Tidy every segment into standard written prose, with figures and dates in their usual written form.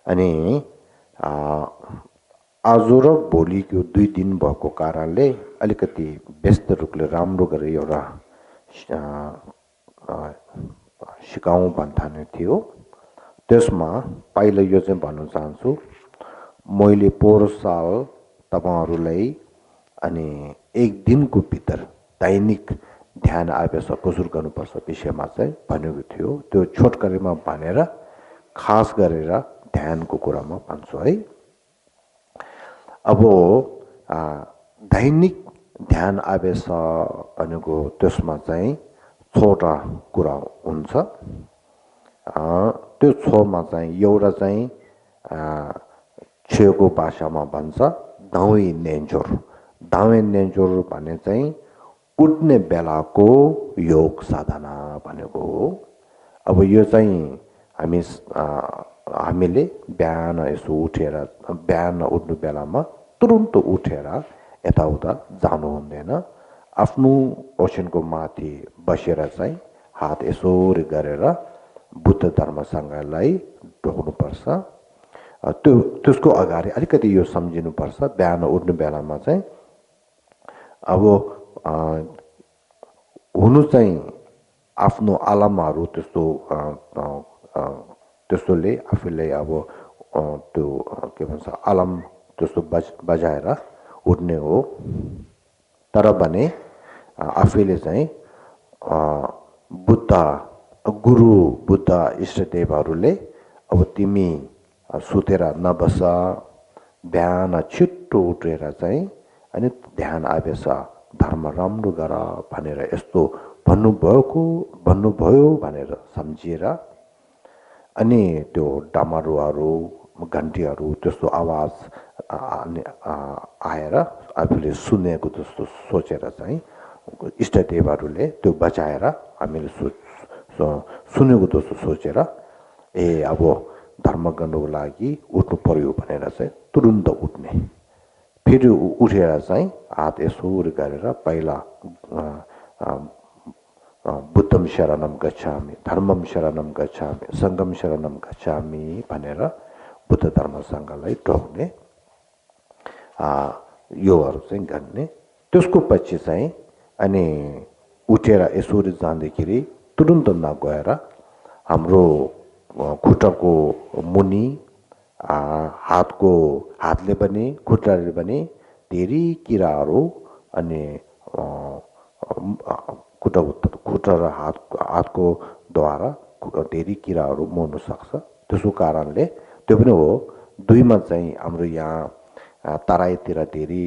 अनि आज र भोलिको 2 दिन भएको कारणले अलिकति व्यस्त रूपले राम्रो गरेर एउटा सिकाउँ भन्ठाने थियो। त्यसमा पहिला यो चाहिँ भन्न चाहन्छु, मैले पोहोर साल तपाईँहरूलाई अनि 1 दिनको भित्र दैनिक ध्यान अभ्यास कसरी गर्नुपर्छ विषयमा चाहिँ भनेको थियो। त्यो छोटकरीमा भनेर खास गरेर ध्यानको कुरामा भन्छु है। अब दैनिक ध्यान अभ्यास भनेको त्यसमा चाहिँ 6वटा कुरा हुन्छ। त्यो 6मा चाहिँ एउटा चाहिँ छेउको भाषामा भन्छ दाउँ नेन्चोर। दाउँ नेन्चोर भने चाहिँ उठ्ने बेलाको योग साधना भनेको हो। अब यो चाहिँ हामीले बिहान यसो उठेर बिहान उठ्नु बेलामा तुरुन्त उठेर यताउता जानु हुँदैन। आफ्नो ओछ्यानको माथि बसेर चाहिँ हात यसोरी गरेर बुद्ध धर्मसँगलाई ढोक्नुपर्छ। त्यसको अगाडि अलिकति यो सम्झिनुपर्छ, बिहान उठ्नु बेलामा चाहिँ अब हुनु चाहिँ आफ्नो अलार्महरू त्यस्तोले आफूले अब त्यो के भन्छ अलार्म त्यस्तो बजाएर उठ्ने हो। तर भने आफैले चाहिँ गुरु बुद्ध इष्टदेवहरूले अब तिमी सुतेर नबस, बिहान छिट्टो उठेर चाहिँ अनि ध्यान अभ्यास धर्म राम्रो गर भनेर यस्तो भन्नुभयो भनेर सम्झिएर अनि त्यो डमरुहरू घन्टीहरू त्यस्तो आवाज आएर आफूले सुनेको जस्तो सोचेर चाहिँ इष्टदेवहरूले त्यो बचाएर हामीले सुनेको जस्तो सोचेर अब धर्म गर्नुको लागि उठ्नु पर्यो भनेर चाहिँ तुरुन्त उठ्ने। फेरि उठेर चाहिँ हात यसोरी गरेर पहिला बुद्धम शरणम गच्छामि, धर्मम शरणम गच्छामि, सङ्घम शरणम गच्छामि भनेर बुद्ध धर्मसँगलाई ढोक्ने, योहरू चाहिँ गर्ने। त्यसको पछि चाहिँ अनि उठेर यसोरी जाँदाखेरि तुरुन्त नगएर हाम्रो खुट्टाको मुनि हातले पनि खुट्टाले पनि धेरै किराहरू अनि खुट्टा र हातको द्वारा धेरै किराहरू मर्न सक्छ। त्यसको कारणले त्यो पनि हो। 2मा चाहिँ हाम्रो यहाँ तराईतिर धेरै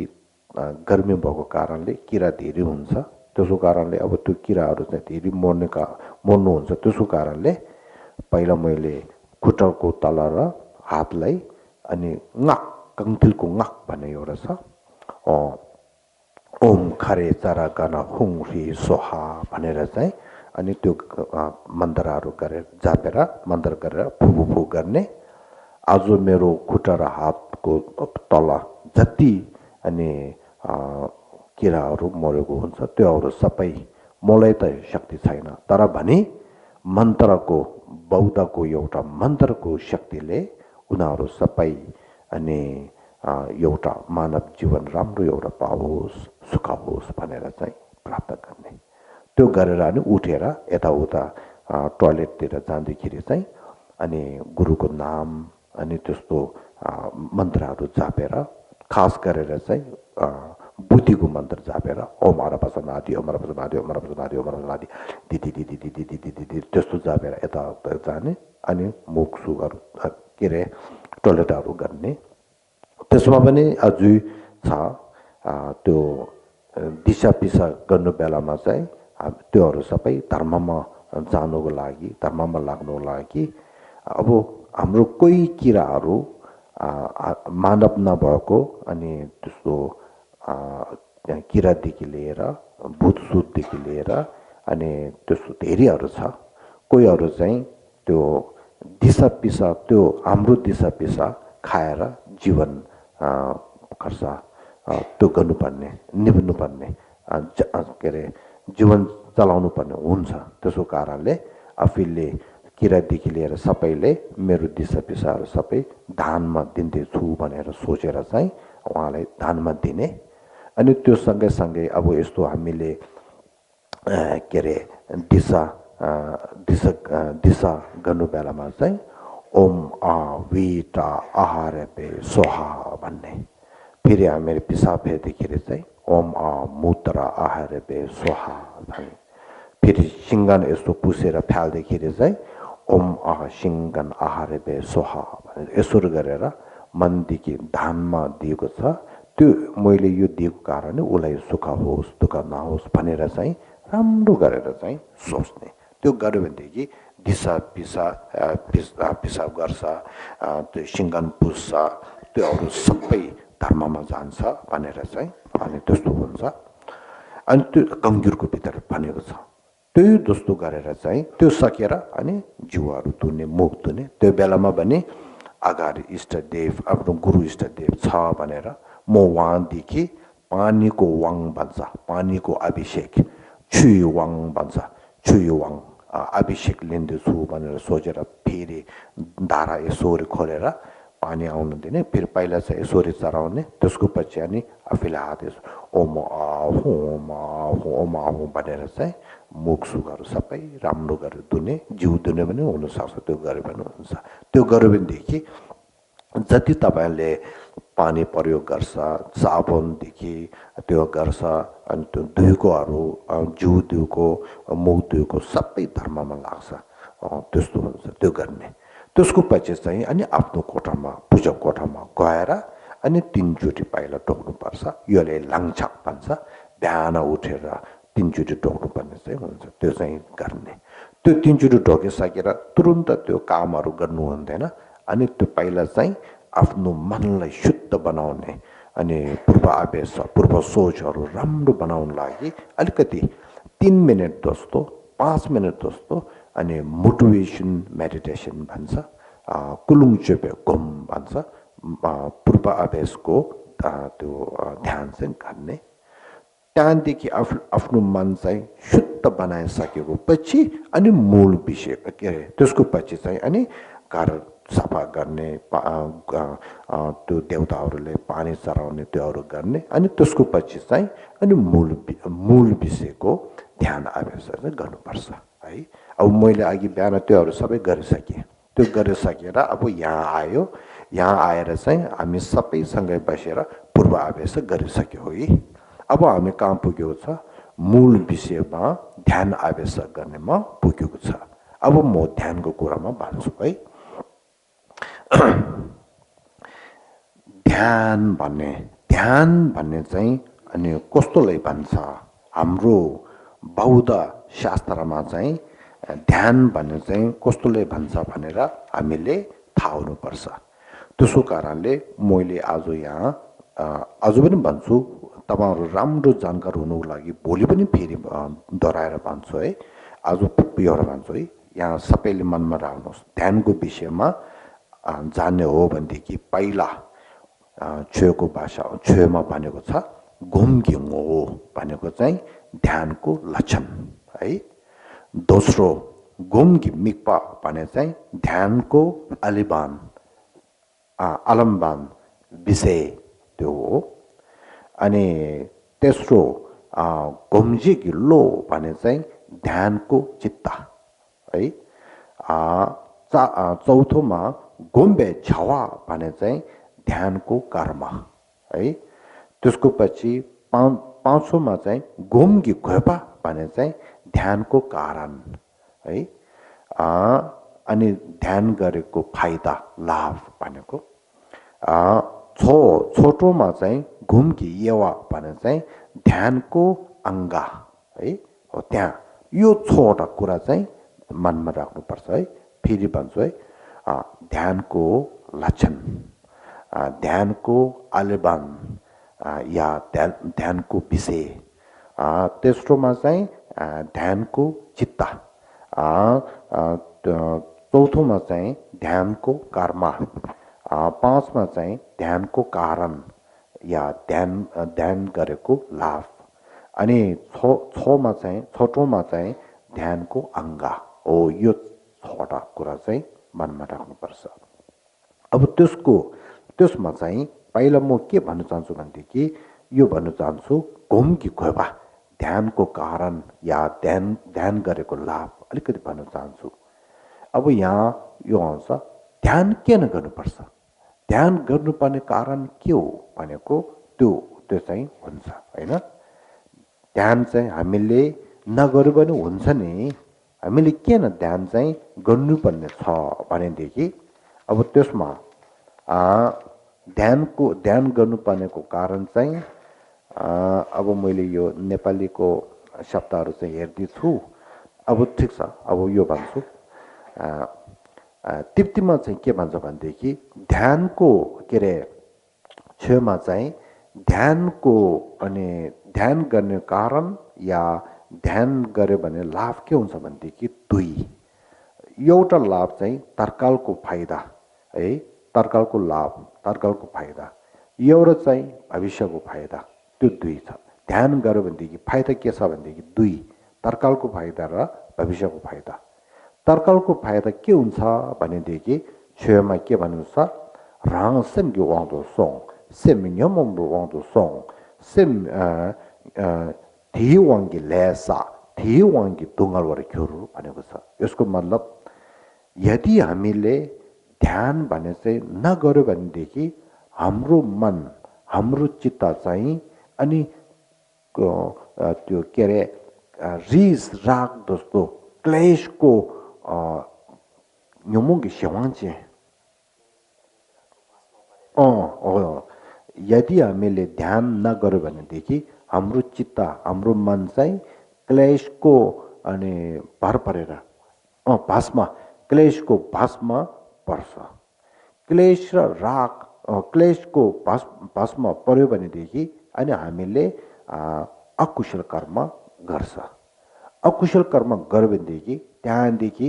गर्मी भएको कारणले किरा धेरै हुन्छ। त्यसको कारणले अब त्यो किराहरू चाहिँ धेरै मर्नुहुन्छ। त्यसको कारणले पहिला मैले खुट्टाको तल र हातलाई अनि कङ्तिलको ngak भन्ने एउटा छ, ओम खरे चरा गण हुङ ह्री सोहा भनेर चाहिँ अनि त्यो मन्त्रहरू गरेर जापेर मन्त्र गरेर फुफु गर्ने। आज मेरो खुट्टा र हातको तल जति अनि किराहरू मरेको हुन्छ त्योहरू सबै मलाई त शक्ति छैन, तर भने मन्त्रको बौद्धको एउटा मन्त्रको शक्तिले उनीहरू सबै अनि एउटा मानव जीवन राम्रो एउटा पाओस्, सुख होस् भनेर चाहिँ प्राप्त गर्ने। त्यो गरेर अनि उठेर यताउता टोयलेटतिर जाँदाखेरि चाहिँ अनि गुरुको नाम अनि त्यस्तो मन्त्रहरू जापेर खास गरेर चाहिँ बुद्धिको मन्त्र जापेर ओम हरपसनादि ओम हरपसनादि ओम हरपसनादि ओम हरपसनादि दिदी दिदी दिदी दिदी दिदी त्यस्तो जापेर यता जाने अनि मुख सुगर के अरे टोयलेटहरू गर्ने। त्यसमा पनि अझै छ त्यो दिशा पिसा गर्नु बेलामा चाहिँ त्योहरू सबै धर्ममा जानुको लागि धर्ममा लाग्नुको लागि अब हाम्रो कोही किराहरू मानव नभएको अनि त्यस्तो किरादेखि लिएर भूतसुतदेखि लिएर अनि त्यस्तो धेरैहरू छ। कोहीहरू चाहिँ त्यो दिशा पिसा त्यो हाम्रो दिशा पिसा खाएर जीवन खर्च त्यो गर्नुपर्ने निभाउनुपर्ने के अरे जीवन चलाउनु पर्ने हुन्छ। त्यसको कारणले आफूले किरादेखि लिएर सबैले मेरो दिशा पिसाहरू सबै दानमा दिँदैछु भनेर सोचेर चाहिँ उहाँलाई दानमा दिने। अनि त्यो सँगै अब यस्तो हामीले के अरे दिशा दिशा गर्नु बेलामा चाहिँ ओम आ वीटा आहारपे सोहा भन्ने। फेरि हामीले पिसाब फेर्दाखेरि चाहिँ ओम आ मूत्र आहारपे सोहा भन्ने। फेरि सिङ्गन यस्तो पुसेर फ्याल्दाखेरि चाहिँ ओम आ सिङ्गन आहारपे सोहा भनेर यसो गरेर मनदेखि धानमा दिएको छ। त्यो मैले यो दिएको कारणले उसलाई सुख होस् दुःख नहोस् भनेर चाहिँ राम्रो गरेर चाहिँ सोच्ने। त्यो गर्यो भनेदेखि दिशा पिसाब गर्छ, त्यो सिङ्गन पुस्छ, त्यो अरू सबै धर्ममा जान्छ भनेर चाहिँ अनि त्यस्तो हुन्छ। अनि त्यो गङ्गुरको भित्र भनेको छ। त्यो जस्तो गरेर चाहिँ त्यो सकेर अनि जिउहरू धुने, मुख धुने। त्यो बेलामा भने अगाडि इष्टदेव आफ्नो गुरु इष्टदेव छ भनेर म उहाँदेखि पानीको वाङ भन्छ, पानीको अभिषेक छुई वाङ भन्छ, छुई वाङ अभिषेक लिँदैछु भनेर सोचेर फेरि धारा यसोरी खोलेर पानी आउनु दिने। फेरि पहिला चाहिँ यसोरी चढाउने, त्यसको पछि अनि आफैले हात यसो ओम आहु ओम आहु ओम आहु भनेर चाहिँ मुख सुखहरू सबै राम्रो गरेर धुने। जिउ धुने पनि हुनसक्छ, त्यो गऱ्यो भने हुन्छ। त्यो गऱ्यो भनेदेखि जति तपाईँले पानी प्रयोग गर्छ, साबुनदेखि त्यो गर्छ, अनि त्यो धुइकोहरू जिउ धुइको मुख धुइको सबै धर्ममा लाग्छ। त्यस्तो हुन्छ त्यो गर्ने। त्यसको पछि चाहिँ अनि आफ्नो कोठामा पूजा कोठामा गएर अनि 3 चोटि पाइला टोक्नुपर्छ। यसले लाङछाक भन्छ। बिहान उठेर 3 चोटि टोक्नुपर्ने चाहिँ हुन्छ। त्यो चाहिँ गर्ने। त्यो 3 चोटि ढोकिसकेर तुरुन्त त्यो कामहरू गर्नु हुँदैन। अनि त्यो पहिला चाहिँ आफ्नो मनलाई शुद्ध बनाउने अनि पूर्व आवेश पूर्व सोचहरू राम्रो बनाउन लागि अलिकति 3 मिनट जस्तो 5 मिनट जस्तो अनि मोटिभेसन मेडिटेसन भन्छ, कुलुङ चेपे घुम भन्छ, पूर्व आवेशको त्यो ध्यान चाहिँ गर्ने। त्यहाँदेखि आफ्नो मन चाहिँ शुद्ध बनाइसकेको पछि अनि मूल विषय के अरे त्यसको पछि चाहिँ अनि घर सफा गर्ने, त्यो देवताहरूले पानी चढाउने त्योहरू गर्ने। अनि त्यसको पछि चाहिँ अनि मूल विषयको ध्यान आवेश चाहिँ गर्नुपर्छ है। अब मैले अघि बिहान त्योहरू सबै गरिसकेँ। त्यो गरिसकेर अब यहाँ आयो। यहाँ आएर चाहिँ हामी सबैसँगै बसेर पूर्व आवेश गरिसक्यो है। अब हामी कहाँ पुगेको छ? मूल विषयमा ध्यान आवेश गर्नेमा पुगेको छ। अब म ध्यानको कुरामा भन्छु है। ध्यान भन्ने चाहिँ अनि कस्तोलाई भन्छ? हाम्रो बौद्ध शास्त्रमा चाहिँ ध्यान भन्ने चाहिँ कस्तोले भन्छ भनेर हामीले थाहा हुनुपर्छ। त्यसो कारणले मैले आज यहाँ अझ पनि भन्छु, तपाईँहरू राम्रो जानकार हुनुको लागि भोलि पनि फेरि दोहोऱ्याएर भन्छु है। आज एउटा भन्छु है, यहाँ सबैले मनमा राख्नुहोस्। ध्यानको विषयमा जान्ने हो भनेदेखि पहिला छुएको भाषा छुएमा भनेको छ घुमघिङ हो भनेको चाहिँ ध्यानको लक्षण है। दोस्रो घुमघि मिक्पा भने चाहिँ ध्यानको आलम्बन विषय त्यो हो। अनि तेस्रो घुम्जी गिल्लो भने चाहिँ ध्यानको चित्ता है। चौथोमा घुम्बे छावा भने चाहिँ ध्यानको कर्म है। त्यसको पछि पाँचौँमा चाहिँ घुम्गी खोपा भने चाहिँ ध्यानको कारण है। अनि ध्यान गरेको फाइदा लाभ भनेको। छोटोमा चाहिँ घुम्की येवा भने चाहिँ ध्यानको अङ्ग है हो। त्यहाँ यो छोटा कुरा चाहिँ मनमा राख्नुपर्छ है। फेरि भन्छु है, ध्यानको लक्षण, ध्यानको आलेबन या ध्यानको विषय, तेस्रोमा चाहिँ ध्यानको चित्ता, चौथोमा चाहिँ ध्यानको कर्म, पाँचमा चाहिँ ध्यानको कारण या ध्यान गरेको लाभ, अनि छठौँमा चाहिँ ध्यानको अङ्ग हो। यो छवटा कुरा चाहिँ मनमा राख्नुपर्छ। अब त्यसमा चाहिँ पहिला म के भन्न चाहन्छु भनेदेखि यो भन्न चाहन्छु घुम्की खोपा ध्यानको कारण या ध्यान गरेको लाभ अलिकति भन्न चाहन्छु। अब यहाँ यो आउँछ ध्यान किन गर्नुपर्छ, ध्यान गर्नुपर्ने कारण के हो भनेको त्यो चाहिँ हुन्छ होइन। ध्यान चाहिँ हामीले नगरे पनि हुन्छ नि, हामीले किन ध्यान चाहिँ गर्नुपर्ने छ भनेदेखि अब त्यसमा ध्यान गर्नुपर्नेको कारण चाहिँ अब मैले यो नेपालीको शब्दहरू चाहिँ हेर्दैछु। अब ठिक छ, अब यो भन्छु तृप्तिमा चाहिँ के भन्छ भनेदेखि ध्यानको के अरे छेउमा चाहिँ ध्यानको अनि ध्यान गर्ने कारण या ध्यान गऱ्यो भने लाभ के हुन्छ भनेदेखि दुई। एउटा लाभ चाहिँ तत्कालको फाइदा है, तत्कालको लाभ तत्कालको फाइदा, एउटा चाहिँ भविष्यको फाइदा, त्यो दुई छ। ध्यान गऱ्यो भनेदेखि फाइदा के छ भनेदेखि दुई, तत्कालको फाइदा र भविष्यको फाइदा। तत्कालको फाइदा के हुन्छ भनेदेखि छेउमा के भन्नुहुन्छ राङ सेम यो वाङदो सोङ सेम न्यमङदो वाङदो सोङ सेम धी वाङ्गी लेसा धी वाङ्गी दुङ्गालवर ख्योरु भनेको छ। यसको मतलब यदि हामीले ध्यान भने चाहिँ नगर्यो भनेदेखि हाम्रो मन हाम्रो चित्त चाहिँ अनि त्यो के अरे रिस राग जस्तो क्लेशको न्युमुङ्गी सेवाङ्चे यदि हामीले ध्यान नगर्यो भनेदेखि हाम्रो चित्त हाम्रो मन चाहिँ क्लेशको अनि भर परेर भासमा क्लेशको भासमा पर्छ। क्लेश र राग क्लेशको भासमा पर्यो भनेदेखि अनि हामीले अकुशल कर्म गर्छ। अकुशल कर्म गर्यो भनेदेखि त्यहाँदेखि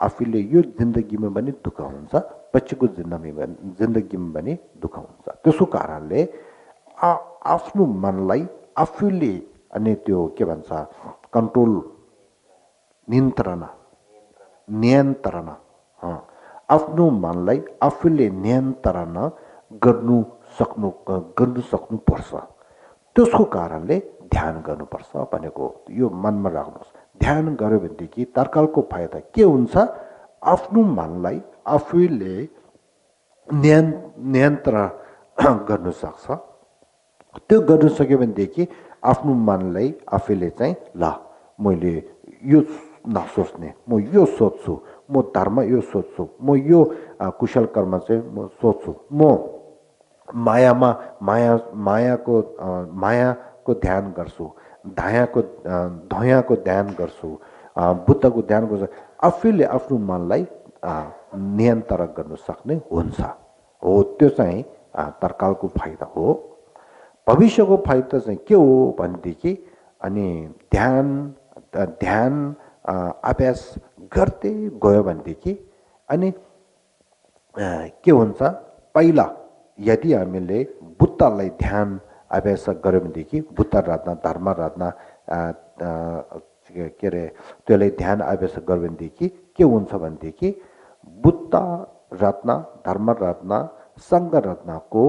आफूले यो जिन्दगीमा पनि दुःख हुन्छ, पछिको जिन्दगीमा पनि दुःख हुन्छ। त्यसको कारणले आफ्नो मनलाई आफूले अनि त्यो के भन्छ कन्ट्रोल नियन्त्रण आफ्नो मनलाई आफूले नियन्त्रण गर्नु सक्नुपर्छ। त्यसको कारणले ध्यान गर्नुपर्छ भनेको यो मनमा राख्नुहोस्। ध्यान गर्यो भनेदेखि तत्कालको फाइदा के हुन्छ, आफ्नो मनलाई आफूले नियन्त्रण गर्नु सक्छ। त्यो गर्नु सक्यो भनेदेखि आफ्नो मनलाई आफूले चाहिँ ल मैले यो नसोच्ने, म यो सोच्छु, म धर्म यो सोच्छु, म यो कुशल कर्म चाहिँ म सोच्छु, म मायाको ध्यान गर्छु, धयाको ध्यान गर्छु, बुद्धको ध्यान गर्छु। आफूले आफ्नो मनलाई नियन्त्रण गर्न सक्ने हुन्छ हो, त्यो चाहिँ तत्कालको फाइदा हो। भविष्यको फाइदा चाहिँ के हो भनेदेखि अनि ध्यान अभ्यास गर्दै गयो भनेदेखि अनि के हुन्छ, पहिला यदि हामीले बुद्धलाई ध्यान अभ्यास गर्यो भनेदेखि बुद्ध रत्न धर्म रत्न के अरे त्यसलाई ध्यान अभ्यास गर्यो भनेदेखि के हुन्छ भनेदेखि बुद्ध रत्न धर्म रत्न सङ्घ रत्नको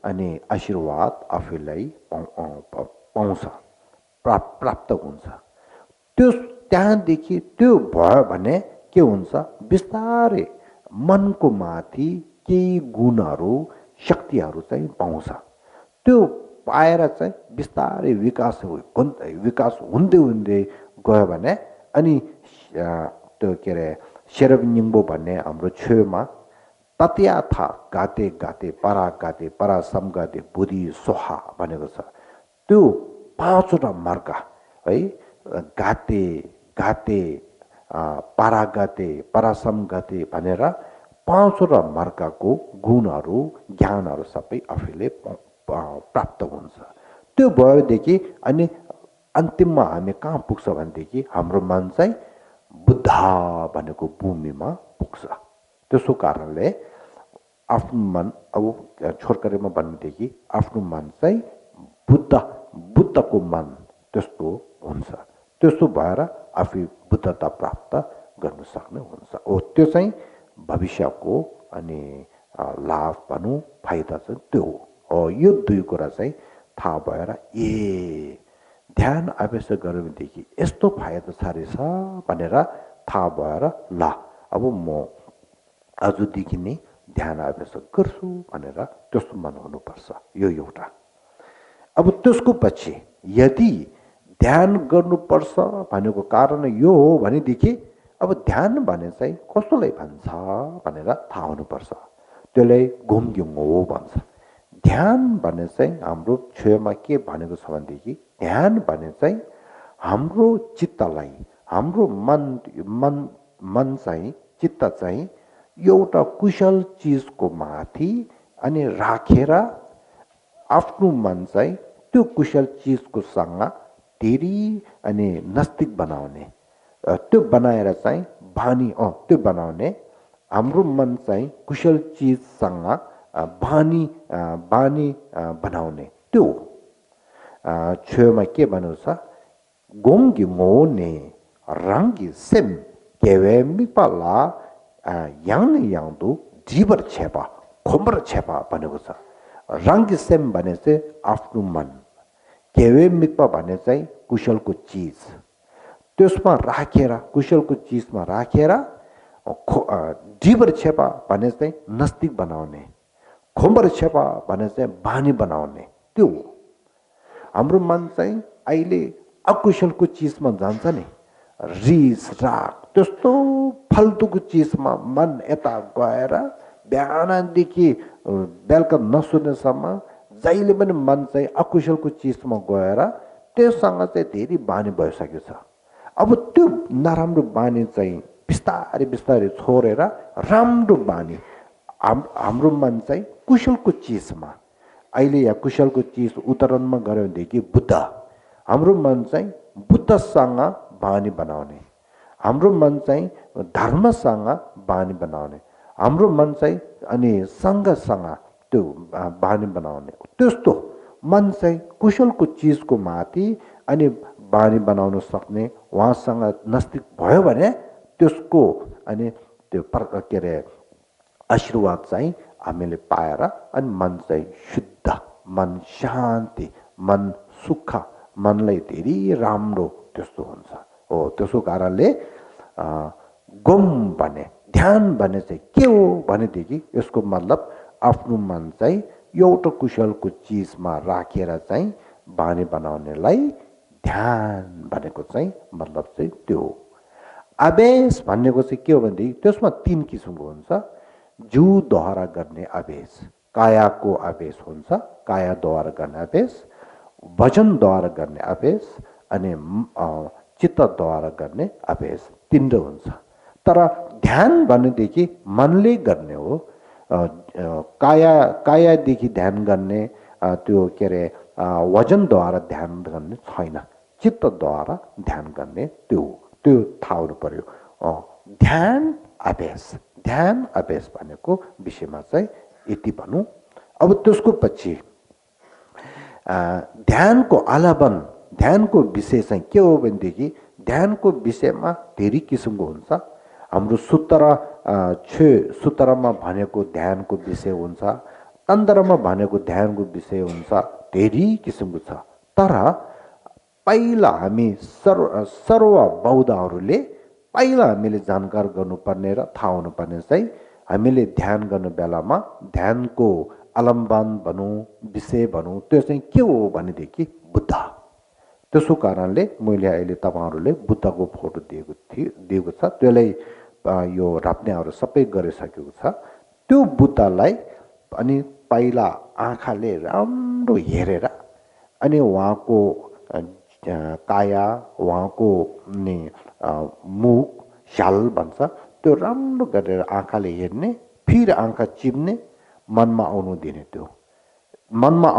अनि आशीर्वाद आफूलाई पाउँछ, प्राप्त हुन्छ। त्यहाँदेखि त्यो भयो भने के हुन्छ, बिस्तारै मनको माथि केही गुणहरू शक्तिहरू चाहिँ पाउँछ। त्यो पाएर चाहिँ बिस्तारै विकास हुँदै गयो भने अनि त्यो के अरे शेरविनिङ्बो भन्ने हाम्रो छेउमा तत्या था गाते गाते परा सम गाते बुद्धि सोहा भनेको छ। त्यो पाँचवटा मार्ग है, गाते गाते पारा गाते परासम गाते भनेर पाँचवटा मार्गको गुणहरू ज्ञानहरू सबै आफूले प्राप्त हुन्छ। त्यो भएदेखि अनि अन्तिममा हामी कहाँ पुग्छ भनेदेखि हाम्रो मन चाहिँ बुद्ध भनेको भूमिमा पुग्छ। त्यसो कारणले आफ्नो मन अब छोटकरीमा भन्नेदेखि आफ्नो मन चाहिँ बुद्धको मन त्यस्तो हुन्छ। त्यस्तो भएर आफू बुद्धता प्राप्त गर्न सक्ने हुन्छ त्यो चाहिँ भविष्यको अनि लाभ भनौँ फाइदा चाहिँ त्यो हो यो दुई कुरा चाहिँ थाहा भएर ध्यान अभ्यास गर्यो भनेदेखि यस्तो फाइदा छ रहेछ भनेर थाहा भएर ल अब म आजदेखि नै ध्यान अभ्यास गर्छु भनेर त्यस्तो मन हुनुपर्छ यो एउटा अब त्यसको पछि यदि ध्यान गर्नुपर्छ भनेको कारण यो हो भनेदेखि अब ध्यान भने चाहिँ कसलाई भन्छ भनेर थाहा हुनुपर्छ त्यसलाई घुमघुम हो भन्छ ध्यान भने चाहिँ हाम्रो छेउमा के भनेको छ भनेदेखि ध्यान भने चाहिँ हाम्रो चित्तलाई हाम्रो मन चाहिँ चित्त चाहिँ एउटा कुशल चिजको माथि अनि राखेर आफ्नो मन चाहिँ त्यो कुशल चिजको सँग धेरै अनि नस्तिक बनाउने त्यो बनाएर चाहिँ त्यो बनाउने हाम्रो मन चाहिँ कुशल चिजसँग बानी बनाउने त्यो छेउमा के भन्नु छ गोङ्गी मोने रङ्गी सेम केवेमी पाला याङदु जीवर छेपा खोम्बर छेपा भनेको छ रङ्गी सेम भने चाहिँ आफ्नो मन केवेमिक्पा भने चाहिँ कुशलको चिज त्यसमा राखेर कुशलको चिजमा राखेर जीवर छेपा भने चाहिँ नस्तिक बनाउने खोम्बर छेपा भने चाहिँ बानी बनाउने त्यो हाम्रो मन चाहिँ अहिले अकुशलको चिजमा जान्छ नि रिस राग त्यस्तो फाल्तुको चिजमा मन यता गएर बिहानदेखि बेलुका नसुन्नेसम्म जहिले पनि मन चाहिँ अकुशलको चिजमा गएर त्योसँग चाहिँ धेरै बानी भइसकेको छ अब त्यो नराम्रो बानी चाहिँ बिस्तारै बिस्तारै छोडेर राम्रो बानी हाम्रो मन चाहिँ कुशलको चिजमा अहिले यहाँ कुशलको चिज उदाहरणमा गऱ्यो भनेदेखि बुद्ध हाम्रो मन चाहिँ बुद्धसँग बानी बनाउने हाम्रो मन चाहिँ धर्मसँग बानी बनाउने हाम्रो मन चाहिँ अनि सङ्घसँग त्यो बानी बनाउने त्यस्तो मन चाहिँ कुशलको चिजको माथि अनि बानी बनाउन सक्ने उहाँसँग नस्तिक भयो भने त्यसको अनि त्यो के अरे आशीर्वाद चाहिँ हामीले पाएर अनि मन चाहिँ शुद्ध मन शान्ति मन सुख मनलाई धेरै राम्रो त्यस्तो हुन्छ हो त्यसको कारणले गुम भने ध्यान भने चाहिँ के हो भनेदेखि यसको मतलब आफ्नो मन चाहिँ एउटा कुशलको चिजमा राखेर चाहिँ बानी बनाउनेलाई ध्यान भनेको चाहिँ मतलब चाहिँ त्यो हो आवेश भनेको चाहिँ के हो भनेदेखि त्यसमा 3 किसिमको हुन्छ जिउद्वारा गर्ने आवेश कायाको आवेश हुन्छ कायाद्वारा गर्ने आवेश वचनद्वारा गर्ने आवेश अनि चित्तद्वारा गर्ने आवेश 3 हुन्छ तर ध्यान भनेदेखि मनले गर्ने हो कायादेखि ध्यान गर्ने त्यो के अरे वचनद्वारा ध्यान गर्ने छैन चित्तद्वारा ध्यान गर्ने त्यो थाहा हुनु पर्यो ध्यान अभ्यास भनेको विषयमा चाहिँ यति भनौँ अब त्यसको पछि ध्यानको अलावन ध्यानको विषय चाहिँ के हो भनेदेखि ध्यानको विषयमा धेरै किसिमको हुन्छ हाम्रो सूत्रमा भनेको ध्यानको विषय हुन्छ तन्त्रमा भनेको ध्यानको विषय हुन्छ धेरै किसिमको छ तर पहिला हामी सर्व बौद्धहरूले पहिला हामीले जानकार गर्नुपर्ने र थाहा हुनुपर्ने चाहिँ हामीले ध्यान गर्ने बेलामा ध्यानको अवलम्बन भनौँ विषय भनौँ त्यो चाहिँ के हो भनेदेखि बुद्ध त्यसो कारणले मैले अहिले तपाईँहरूले बुद्धको फोटो दिएको छ त्यसलाई यो राप्नेहरू सबै गरिसकेको छ त्यो बुद्धलाई अनि पहिला आँखाले राम्रो हेरेर अनि उहाँको काया उहाँको मुख झ्याल भन्छ त्यो राम्रो गरेर आँखाले हेर्ने फेरि आँखा चिप्ने मनमा आउनु दिने त्यो मनमा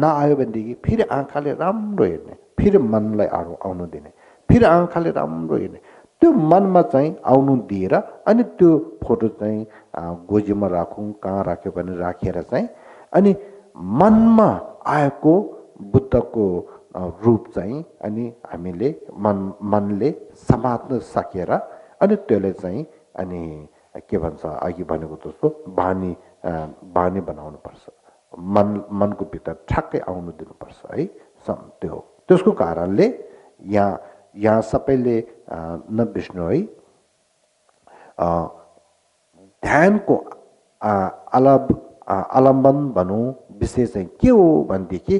नआयो भनेदेखि फेरि आँखाले राम्रो हेर्ने फेरि मनलाई आउनु दिने फेरि आँखाले राम्रो हेर्ने त्यो मनमा चाहिँ आउनु दिएर अनि त्यो फोटो चाहिँ गोजीमा राखौँ कहाँ राख्यो भने राखेर चाहिँ अनि मनमा आएको बुद्धको रूप चाहिँ अनि हामीले मनले समात्न सकेर अनि त्यसले चाहिँ अनि के भन्छ अघि भनेको जस्तो बानी बनाउनु पर्छ मनको भित्र ठ्याक्कै आउनु दिनुपर्छ है त्यसको कारणले यहाँ सबैले नबिर्स्नु है ध्यानको अवलम्बन भनौँ विषय चाहिँ के हो भनेदेखि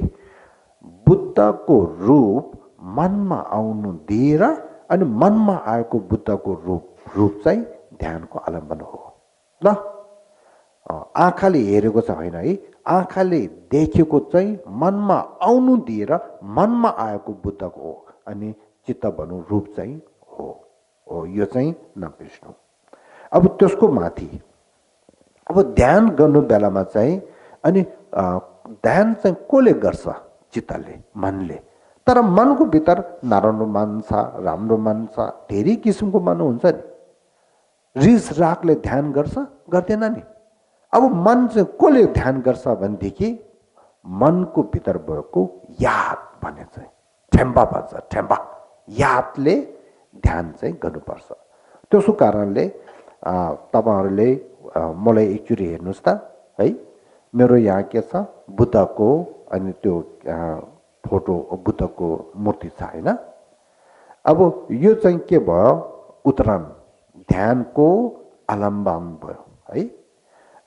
बुद्धको रूप मनमा आउनु दिएर अनि मनमा आएको बुद्धको रूप चाहिँ ध्यानको अवलम्बन हो ल आँखाले हेरेको छ होइन है आँखाले देखेको चाहिँ मनमा आउनु दिएर मनमा आएको बुद्धको हो अनि चित्त भनौँ रूप चाहिँ हो यो चाहिँ नबिर्स्नु अब त्यसको माथि अब ध्यान गर्नु बेलामा चाहिँ अनि ध्यान चाहिँ कसले गर्छ चित्तले मनले तर मनको भित्र नराम्रो मन छ राम्रो मन छ धेरै किसिमको मन हुन्छ नि रिस रागले ध्यान गर्छ गर्दैन नि अब मन चाहिँ कसले ध्यान गर्छ भनेदेखि मनको भित्र भएको याद भने चाहिँ ठेम्बा भन्छ ठेम्बा यादले ध्यान चाहिँ गर्नुपर्छ त्यसो कारणले तपाईहरुले मलाई एकचोटि हेर्नुस् त है मेरो यहाँ के छ बुद्धको अनि त्यो फोटो बुद्धको मूर्ति छ हैन अब यो चाहिँ के भयो उतरण ध्यानको अवलम्बन भयो है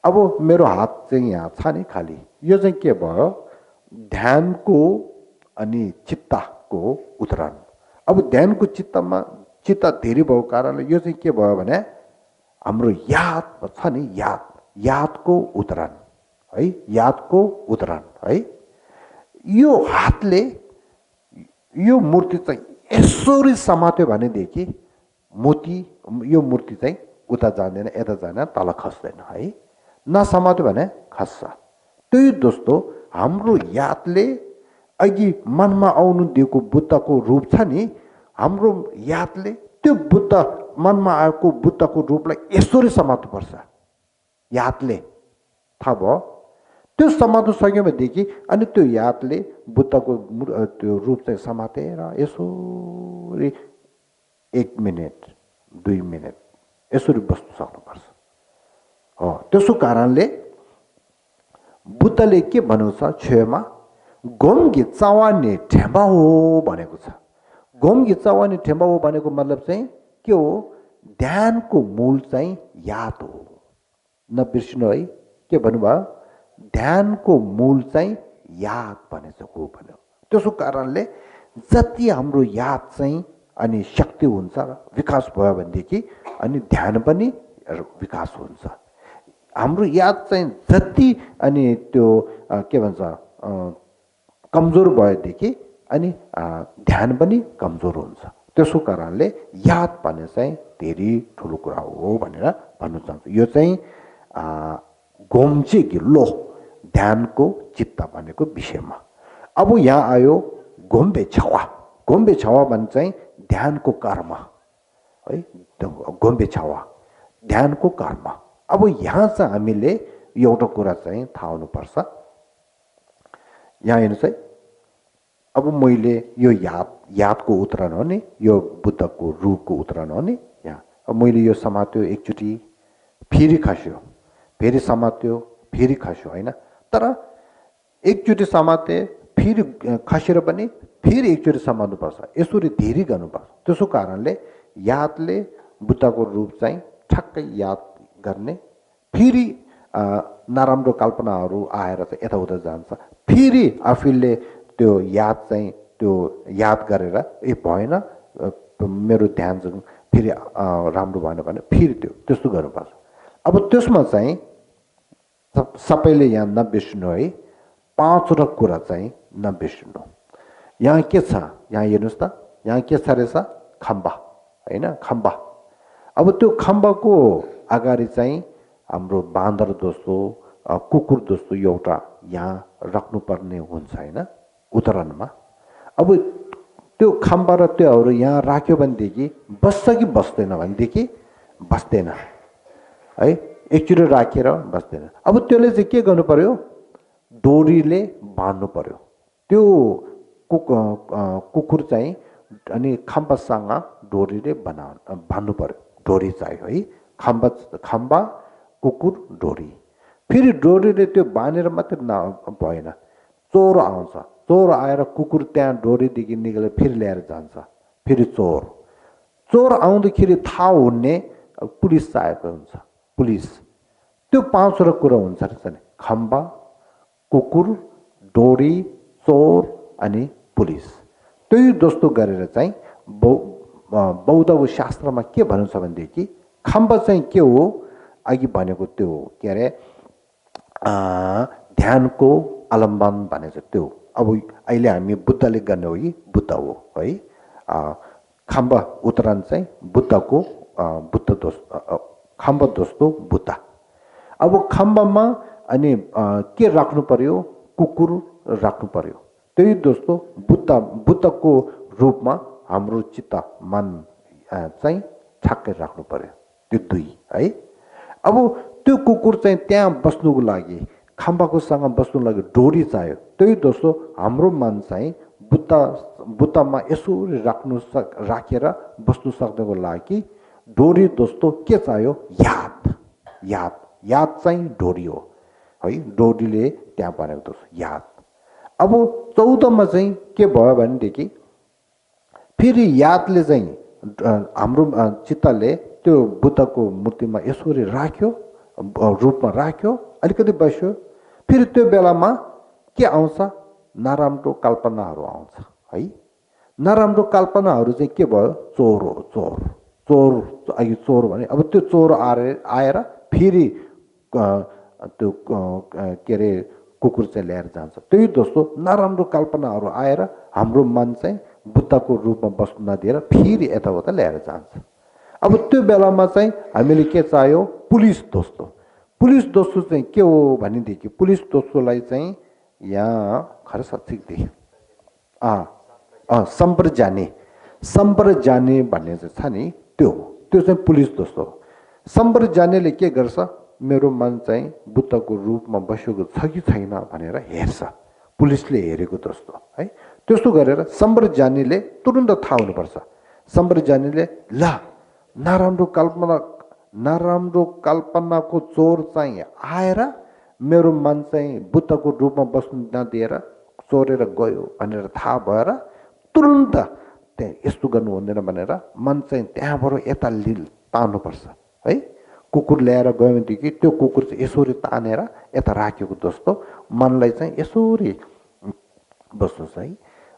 अब मेरो हात चाहिँ यहाँ छ नि खाली यो चाहिँ के भयो ध्यानको अनि चित्तको उतरण अब ध्यानको चित्त धेरै भएको कारणले यो चाहिँ के भयो भने हाम्रो याद छ नि यादको उतरण है यादको उतरण है यो हातले यो मूर्ति चाहिँ यसरी समात्यो भनेदेखि यो मूर्ति चाहिँ उता जाँदैन यता जाँदैन तल खस्दैन है नसमात्यो भने खस्छ त्यही दोस्तो हाम्रो यादले अघि मनमा आउनु दिएको बुद्धको रूप छ नि हाम्रो यादले त्यो बुद्ध मनमा आएको बुद्धको रूपलाई यसरी समात्नु पर्छ यादले थाहा भयो त्यो समात्नु सक्यो भनेदेखि अनि त्यो यादले बुद्धको त्यो रूप चाहिँ समातेर यसरी 1 मिनेट 2 मिनेट यसरी बस्नु सक्नुपर्छ हो त्यसो कारणले बुद्धले के भनेको छ छेमा गोमगी चावाने ठेम्बा हो भनेको छ गोमगी चावाने ठेम्बा हो भनेको मतलब चाहिँ के हो ध्यानको मूल चाहिँ याद हो नबिर्सिनु है के भन्नुभयो ध्यानको मूल चाहिँ याद भनेछ हो भन्यो त्यसो कारणले जति हाम्रो याद चाहिँ अनि शक्ति हुन्छ विकास भयो भनेदेखि अनि ध्यान पनि विकास हुन्छ हाम्रो याद चाहिँ जति अनि त्यो के भन्छ कमजोर भएदेखि अनि ध्यान पनि कमजोर हुन्छ त्यसो कारणले याद भन्ने चाहिँ धेरै ठुलो कुरा हो भनेर भन्न चाहन्छु यो चाहिँ गोम्चे गिल्लो ध्यानको चित्त भनेको विषयमा अब यहाँ आयो गोम्बे छावा भने चाहिँ ध्यानको कर्म है गोम्बे छावा ध्यानको कर्म अब यहाँ चाहिँ हामीले एउटा कुरा चाहिँ थाहा हुनुपर्छ यहाँ हेर्नुहोस् है अब मैले यो यादको उतरण हो नि यो बुद्धको रूपको उतरण हो नि यहाँ अब मैले यो समात्यो एकचोटि फेरि खस्यो फेरि समात्यो फेरि खस्यो हैन तर एकचोटि समाते फेरि खसेर पनि फेरि एकचोटि समात्नुपर्छ यसरी धेरै गर्नुपर्छ त्यसो कारणले यादले बुद्धको रूप चाहिँ ठक्कै याद गर्ने फेरि नराम्रो कल्पनाहरू आएर चाहिँ यताउता जान्छ फेरि आफूले त्यो याद चाहिँ त्यो याद गरेर भएन मेरो ध्यान चाहिँ फेरि राम्रो भएन भने फेरि त्यस्तो गर्नुपर्छ अब त्यसमा चाहिँ सबैले यहाँ नबिर्सिनु है 5 कुरा चाहिँ नबिर्सिनु यहाँ के छ यहाँ हेर्नुहोस् त यहाँ के छ रहेछ खम्बा हैन खम्बा अब त्यो खम्बाको अगाडि चाहिँ हाम्रो बाँदर जस्तो कुकुर जस्तो एउटा यहाँ राख्नुपर्ने हुन्छ हैन उतरणमा अब त्यो खम्बा र त्योहरू यहाँ राख्यो भनेदेखि बस्छ कि बस्दैन भनेदेखि बस्दैन है एकचोटि राखेर बस्दैन अब त्यसले चाहिँ के गर्नु पर्यो डोरीले बाँध्नु पर्यो त्यो कुकुर चाहिँ अनि खम्बासँग डोरीले बाँध्नु पर्यो डोरी चाहियो है खम्बा कुकुर डोरी फेरि डोरीले त्यो बाँधेर मात्रै भएन चोर आउँछ चोर आएर कुकुर त्यहाँ डोरीदेखि निकालेर फेरि ल्याएर जान्छ फेरि चोर आउँदाखेरि थाहा हुने पुलिस चाहिएको हुन्छ पुलिस त्यो पाँचवटा कुरा हुन्छ रहेछ नि खम्बा कुकुर डोरी चोर अनि पुलिस त्यही जस्तो गरेर चाहिँ बौद्ध शास्त्रमा के भन्छ भनेदेखि खम्बा चाहिँ के हो अघि भनेको त्यो के अरे ध्यानको आलम्बन भनेको त्यो अब अहिले हामी बुद्धले गर्ने हो कि बुद्ध हो है खम्बा उतरण चाहिँ बुद्धको खम्बा दोस्तो बुद्ध अब खम्बामा अनि के राख्नु पर्यो कुकुर राख्नु पर्यो त्यही दोस्तो बुद्धको रूपमा हाम्रो चित्त मन चाहिँ छक्कै राख्नु पर्यो त्यो दुई है अब त्यो कुकुर चाहिँ त्यहाँ बस्नुको लागि खम्बाको सँग बस्नुको लागि डोरी चाहियो त्यही दोस्तो हाम्रो मन चाहिँ बुद्धमा यसरी राखेर बस्नु सक्नको लागि डोरी दोस्तो के चाहियो याद चाहिँ डोरी हो है डोरीले त्यहाँ भनेको दोस्तो याद अब 14 मा चाहिँ के भयो भनेदेखि फेरि यादले चाहिँ हाम्रो चित्तले त्यो बुद्धको मूर्तिमा यसरी राख्यो रूपमा राख्यो अलिकति बस्यो फेरि त्यो बेलामा के आउँछ नराम्रो कल्पनाहरू आउँछ है नराम्रो कल्पनाहरू चाहिँ के भयो चोर अघि चोर भने अब त्यो चोर आएर फेरि त्यो के अरे कुकुर चाहिँ ल्याएर जान्छ त्यही दोस्तो नराम्रो कल्पनाहरू आएर हाम्रो मन चाहिँ बुद्धको रूपमा बस्न नदिएर फेरि यताउता ल्याएर जान्छ अब त्यो बेलामा चाहिँ हामीले के चाहियो पुलिस दोस्तो चाहिँ के हो भनेदेखि पुलिस दोस्तोलाई चाहिँ यहाँ खरस ठिक सम्प्रजाने भन्ने चाहिँ छ नि त्यो चाहिँ पुलिस दोस्तो हो सम्प्रजानेले के गर्छ मेरो मन चाहिँ बुद्धको रूपमा बसेको छ कि छैन भनेर हेर्छ पुलिसले हेरेको दोस्तो है त्यस्तो गरेर सम्प्रजानेले तुरुन्त थाहा हुनुपर्छ सम्प्रजानेले ल नराम्रो कल्पनाको चोर चाहिँ आएर मेरो मन चाहिँ बुद्धको रूपमा बस्नु नदिएर चोरेर गयो भनेर थाहा भएर तुरुन्त त्यहाँ यस्तो गर्नु हुँदैन भनेर मन चाहिँ त्यहाँबाट यता तान्नुपर्छ है कुकुर ल्याएर गयो भनेदेखि त्यो कुकुर चाहिँ यसरी तानेर यता राखेको दोस्तो मनलाई चाहिँ यसरी बस्नुहोस् है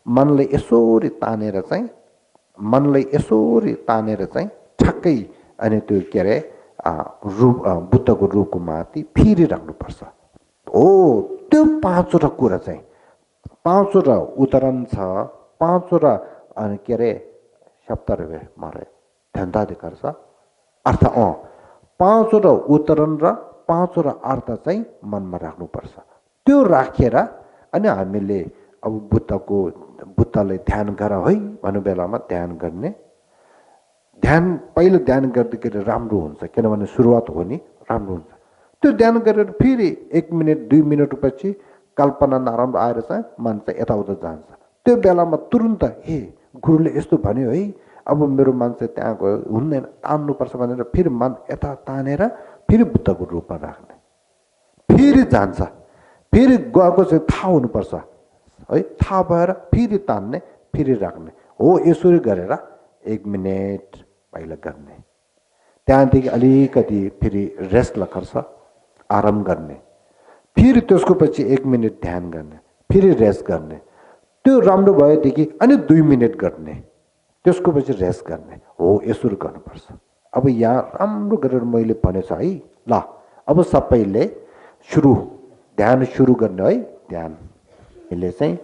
मनलाई यसरी तानेर चाहिँ ठक्कै अनि त्यो के अरे बुद्धको रूपको माथि फेरि राख्नुपर्छ हो त्यो पाँचवटा कुरा चाहिँ पाँचवटा उदाहरण छ पाँचवटा अनि के अरे शब्दहरू मारे ध्यानदाधिकार छ अर्थ पाँचवटा उदाहरण र पाँचवटा अर्थ चाहिँ मनमा राख्नुपर्छ त्यो राखेर अनि हामीले अब बुद्धलाई ध्यान गर है भन्ने बेलामा ध्यान गर्ने पहिलो ध्यान गर्दाखेरि राम्रो हुन्छ किनभने सुरुवात हो नि राम्रो हुन्छ त्यो ध्यान गरेर फेरि 1 मिनट 2 मिनट पछि कल्पना नराम्रो आएर चाहिँ मन चाहिँ यताउता जान्छ त्यो बेलामा तुरुन्त हे गुरुले यस्तो भन्यो है अब मेरो मन चाहिँ त्यहाँ गयो हुँदैन तान्नुपर्छ भनेर फेरि मन यता तानेर फेरि बुद्धको रूपमा राख्ने फेरि जान्छ फेरि गएको चाहिँ थाहा हुनुपर्छ है थाहा भएर फेरि तान्ने फेरि राख्ने हो यसरी गरेर 1 मिनट पहिला गर्ने त्यहाँदेखि अलिकति फेरि रेस्ट लखर्छ आराम गर्ने फेरि त्यसको पछि 1 मिनट ध्यान गर्ने फेरि रेस्ट गर्ने त्यो राम्रो भएदेखि अनि 2 मिनट गर्ने त्यसको पछि रेस्ट गर्ने हो यसरी गर्नुपर्छ अब यहाँ राम्रो गरेर मैले भनेछु है ल अब सबैले ध्यान सुरु गर्ने है ध्यान यसले चाहिँ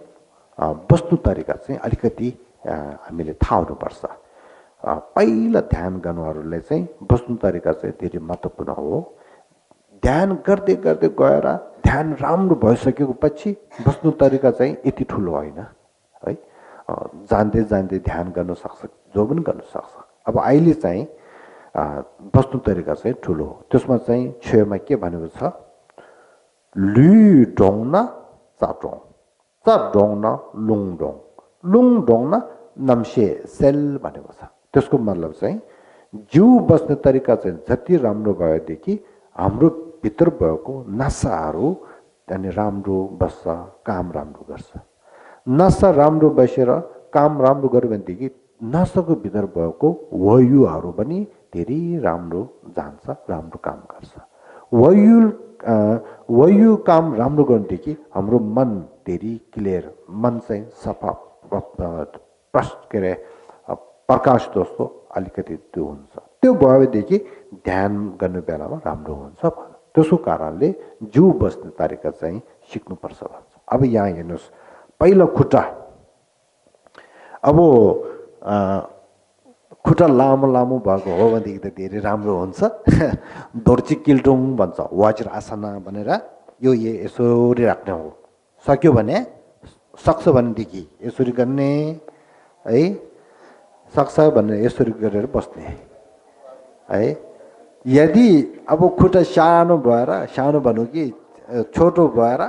बस्नु तरिका चाहिँ अलिकति हामीले थाहा हुनुपर्छ पहिला ध्यान गर्नेहरूले चाहिँ बस्नु तरिका चाहिँ धेरै महत्त्वपूर्ण हो ध्यान गर्दै गर्दै गएर ध्यान राम्रो भइसकेको पछि बस्नु तरिका चाहिँ यति ठुलो होइन है जान्दै जान्दै ध्यान गर्न सक्छ जो पनि गर्न सक्छ अब अहिले चाहिँ बस्नु तरिका चाहिँ ठुलो हो त्यसमा चाहिँ छेउमा के भनेको छ लु डोङ न चा डोङ न लुङ डोङ न नम्से सेल भनेको छ त्यसको मतलब चाहिँ जिउ बस्ने तरिका चाहिँ जति राम्रो भएदेखि हाम्रो भित्र भएको नसाहरू अनि राम्रो बस्छ, काम राम्रो गर्छ। नसा राम्रो बसेर काम राम्रो गर्यो भनेदेखि नसाको भित्र भएको वायुहरू पनि धेरै राम्रो जान्छ, राम्रो काम गर्छ। वायु काम राम्रो गर्नेदेखि हाम्रो मन धेरै क्लियर, मन चाहिँ सफा, के अरे प्रकाश जस्तो अलिकति त्यो हुन्छ। त्यो भएदेखि ध्यान गर्ने बेलामा राम्रो हुन्छ। त्यसको कारणले जिउ बस्ने तरिका चाहिँ सिक्नुपर्छ भन्छ। अब यहाँ हेर्नुहोस्, पहिलो खुट्टा, अब खुट्टा लामो लामो भएको हो भनेदेखि त धेरै राम्रो हुन्छ। दोर्ची किल्टुङ भन्छ, वज्रासना भनेर यो यसरी राख्ने हो। सक्यो भने, सक्छ भनेदेखि यसरी गर्ने है, सक्छ भने यसरी गरेर बस्ने है। यदि अब खुट्टा सानो भएर, सानो भनौँ कि छोटो भएर,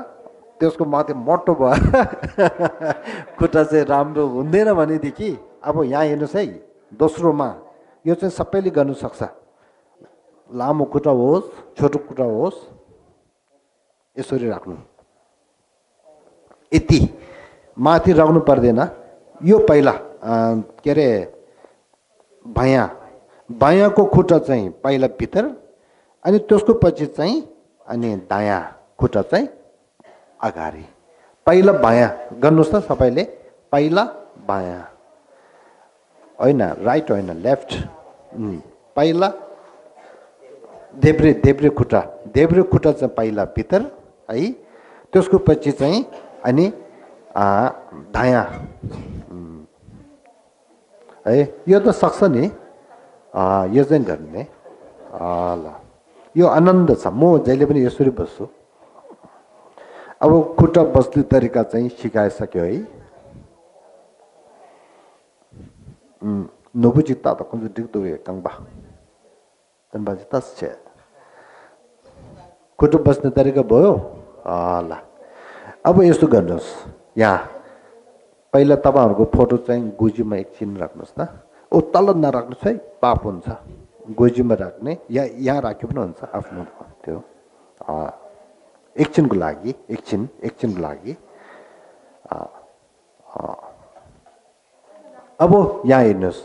त्यसको माथि मोटो भएर खुट्टा चाहिँ राम्रो हुँदैन भनेदेखि, अब यहाँ हेर्नुहोस् है, दोस्रोमा यो चाहिँ सबैले गर्नु सक्छ। लामो खुट्टा होस्, छोटो खुट्टा होस्, यसरी राख्नु, यति माथि राख्नु पर्दैन। यो पहिला के अरे बायाँको खुट्टा चाहिँ पहिला भित्र, अनि त्यसको पछि चाहिँ अनि दायाँ खुट्टा चाहिँ अगाडि। पहिला बायाँ गर्नुहोस् त सबैले, पहिला बायाँ होइन, राइट होइन, लेफ्ट। पहिला देब्रे खुट्टा चाहिँ पहिला भित्र है, त्यसको पछि चाहिँ अनि दायाँ है। यो त सक्छ नि, यो चाहिँ गर्ने ल। यो आनन्द छ, म जहिले पनि यसरी बस्छु। अब खुट्टा बस्ने तरिका चाहिँ सिकाइसक्यो है। नोबुचिता त कुन डिग्दो काङबा तनबाजी तस छ। खुट्टा बस्ने तरिका भयो ल। अब यस्तो गर्नुहोस्, यहाँ पहिला तपाईँहरूको फोटो चाहिँ गोजीमा एकछिन राख्नुहोस् न। ओ तल नराख्नुहोस् है, पाप हुन्छ। गोजीमा राख्ने या यहाँ राख्यो पनि हुन्छ, आफ्नो त्यो एकछिनको लागि, एकछिनको लागि। अब यहाँ हेर्नुहोस्,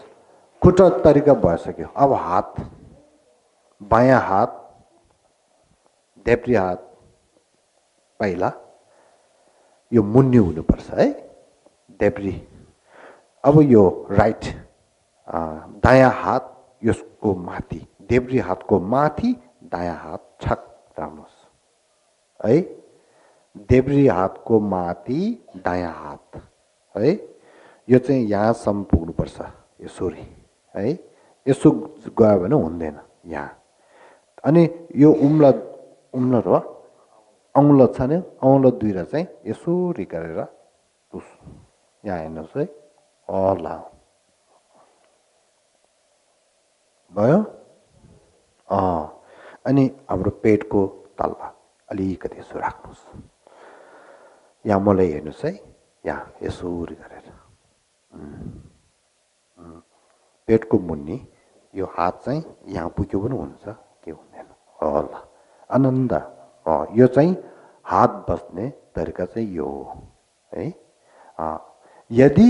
खुट्टा तरिका भइसक्यो। अब हात, बायाँ हात, देब्रे हात पहिला यो मुन्नी हुनुपर्छ है, देब्रे। अब यो राइट दायाँ हात, यसको माथि, देब्रे हातको माथि दायाँ हात ठक राख्नुहोस् है। देब्रे हातको माथि दायाँ हात है, यो चाहिँ यहाँसम्म पुग्नुपर्छ, यसरी है। यसो गयो भने हुँदैन यहाँ। अनि यो उम्लत हो, औँलत छ नि, औँलत दुईवटा चाहिँ यसरी गरेर यहाँ हेर्नुहोस् है, ल भयो। अनि हाम्रो पेटको तल्ला अलिकति यसो राख्नुहोस्। यहाँ मलाई हेर्नुहोस् है, यहाँ यसरी गरेर पेटको मुन्नी, यो हात चाहिँ यहाँ पुग्यो पनि हुन्छ, के हुँदैन। ल आनन्द। यो चाहिँ हात बस्ने तरिका चाहिँ यो हो है। यदि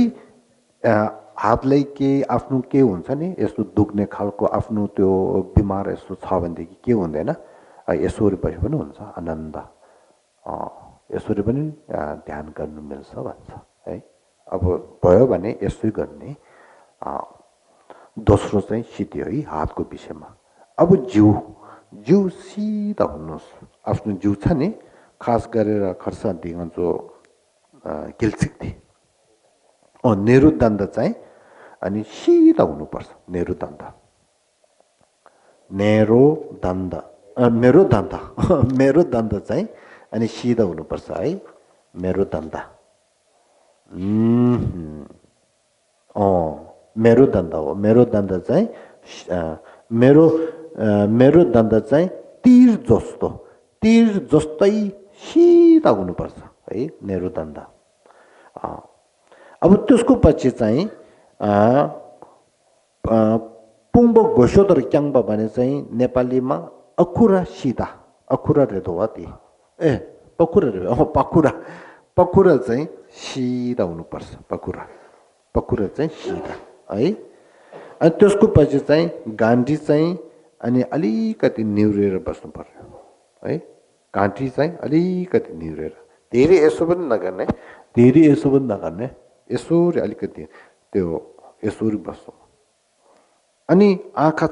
हातलाई के आफ्नो के हुन्छ नि, यस्तो दुख्ने खालको आफ्नो त्यो बिमार यस्तो छ भनेदेखि के हुँदैन, यसरी बसे पनि हुन्छ, आनन्द। यसरी पनि ध्यान गर्नु मिल्छ भन्छ है। अब भयो भने यसै गर्ने। दोस्रो चाहिँ सिद्धियो है हातको विषयमा। अब जिउ सिधा हुनुहोस्। आफ्नो जिउ छ नि, खास गरेर खर्सा दिङ जो गिल्सिक्थी नेरुदण्ड चाहिँ अनि सिधा हुनुपर्छ। मेरुदण्ड चाहिँ अनि सिधा हुनुपर्छ है, मेरुदण्ड। मेरुदण्ड हो। मेरुदण्ड चाहिँ मेरुदण्ड चाहिँ तीर जस्तै सिधा हुनुपर्छ है, मेरुदण्ड। अब त्यसको पछि चाहिँ पुङबो घोषोदर क्याङबा भने चाहिँ नेपालीमा अखुरा सिधा अखुरा रेदोवाती ए पखुरा रे पखुरा पखुरा चाहिँ सिधा हुनुपर्छ पखुरा पखुरा चाहिँ सिधा है अनि त्यसको पछि चाहिँ गान्धी चाहिँ अनि अलिकति निहुरेर बस्नु पर्यो है घाँटी चाहिँ अलिकति निहुरेर धेरै यसो पनि नगर्ने धेरै यसो पनि नगर्ने यसोरी अलिकति त्यो यसोरी बस्नु अनि आँखा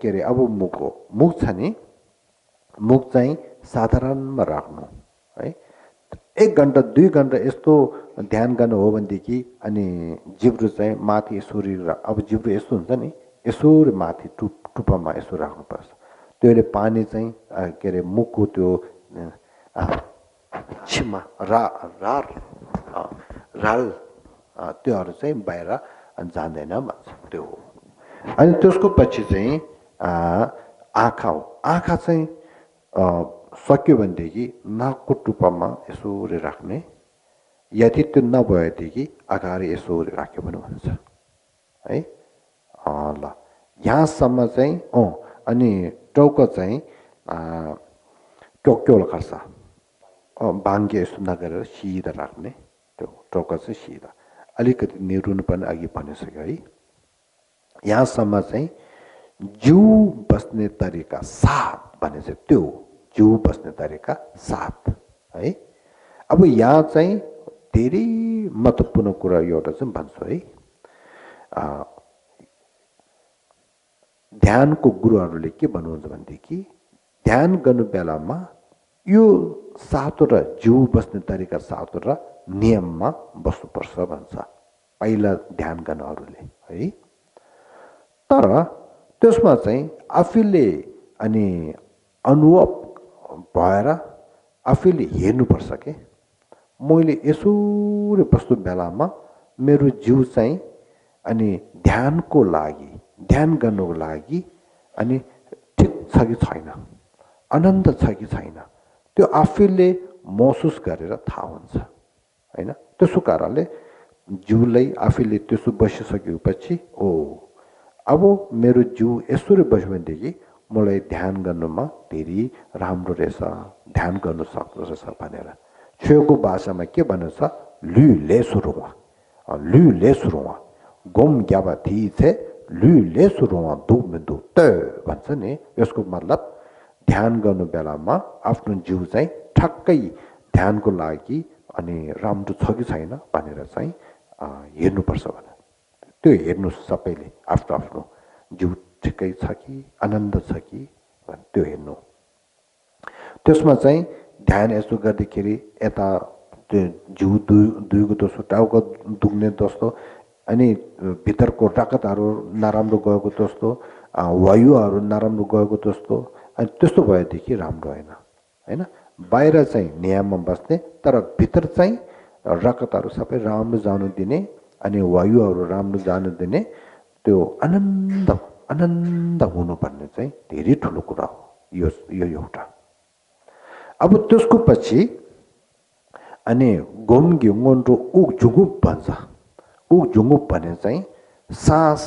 के अरे अब मुख छ नि मुख चाहिँ साधारणमा राख्नु है 1 घन्टा 2 घन्टा यस्तो ध्यान गर्नु हो भनेदेखि अनि जिब्रो चाहिँ माथि यसोरी अब जिब्रो यस्तो हुन्छ नि यसोरी माथि टुप्पामा यसो राख्नुपर्छ त्यसले पानी चाहिँ के अरे मुखको त्यो छिमा राल त्योहरू चाहिँ बाहिर जाँदैन भन्छ त्यो हो अनि त्यसको पछि चाहिँ आँखा हो आँखा चाहिँ सक्यो भनेदेखि नाकको टुप्पामा यसोरी राख्ने यदि त्यो नभएदेखि अगाडि यसोरी राख्यो भने हुन्छ है ल यहाँसम्म चाहिँ अनि टाउको चाहिँ टोक्योल खर्छ भाङ्गे यस्तो नगरेर सिधा राख्ने त्यो टाउको चाहिँ सिधा अलिकति निरुनु पनि अघि भनिसक्यो है यहाँसम्म चाहिँ जिउ बस्ने तरिका साथ भने चाहिँ त्यो जिउ बस्ने तरिका साथ है अब यहाँ चाहिँ धेरै महत्त्वपूर्ण कुरा एउटा चाहिँ भन्छु है ध्यानको गुरुहरूले के भन्नुहुन्छ भनेदेखि ध्यान गर्नु बेलामा यो सातवटा जिउ बस्ने तरिका सातवटा नियममा बस्नुपर्छ भन्छ पहिला ध्यान गर्नेहरूले है तर त्यसमा चाहिँ आफूले अनि अनुभव भएर आफूले हेर्नुपर्छ के मैले यसोरी बस्नु बेलामा मेरो जिउ चाहिँ अनि ध्यानको लागि ध्यान गर्नुको लागि अनि ठिक छ कि छैन आनन्द छ कि छैन त्यो आफूले महसुस गरेर थाहा हुन्छ हैन त्यसो कारणले जिउलाई आफूले त्यसो बसिसकेपछि अब मेरो जिउ यसरी बस्यो भनेदेखि मलाई ध्यान गर्नुमा धेरै राम्रो रहेछ ध्यान गर्नु सक्दो रहेछ भनेर छेउको भाषामा के भन्छ लु लेसुरुवा गोम ग्याबा थी छे लु लेसुरुवा दु मिन्दु त भन्छ नि यसको मतलब ध्यान गर्नु बेलामा आफ्नो जिउ चाहिँ ठक्कै ध्यानको लागि अनि राम्रो छ कि छैन भनेर चाहिँ हेर्नुपर्छ भने त्यो हेर्नु सबैले आफ्नो आफ्नो जिउ ठिकै छ कि आनन्द छ कि त्यो हेर्नु त्यसमा चाहिँ ध्यान यसो गर्दाखेरि यता त्यो जिउ दुईको दोस्रो टाउको दुख्ने जस्तो अनि भित्रको रगतहरू नराम्रो गएको जस्तो वायुहरू नराम्रो गएको जस्तो अनि त्यस्तो भएदेखि राम्रो होइन बाहिर चाहिँ नियममा बस्ने तर भित्र चाहिँ रगतहरू सबै राम्रो जानु दिने अनि वायुहरू राम्रो जानु दिने त्यो आनन्द हुनुपर्ने चाहिँ धेरै ठुलो कुरा हो यो एउटा अब त्यसको पछि अनि गोम घिउन र उक झुगुप भन्छ उक झुगुप भने चाहिँ सास